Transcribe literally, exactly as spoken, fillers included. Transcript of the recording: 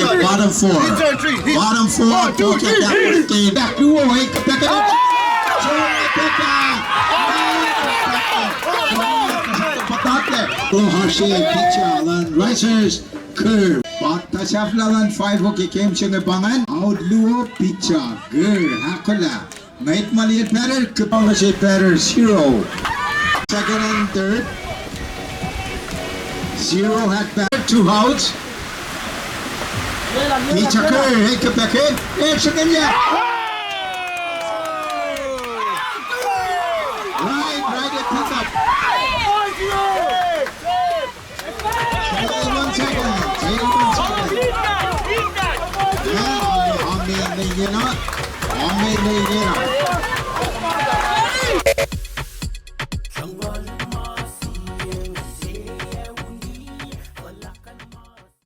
Bottom four. Bottom four. Back to work. Oasr pitcher luhn Risers, Kerr. Pahtuh sahflah luhn five-o ke game se inge pa ingacn. Out luo, pitcher Kerr ahkolah. Ngwet ma liyacl batter, kuhpang se batter, zero. Second and third. Zero had batter, two outs. Pitcher Kerr, e kuh pac ke, e second, yeah. Right, right, a pickup. Eighty-one second, eighty-one second. Yeah, Ami, Ami, you know, Ami, you know.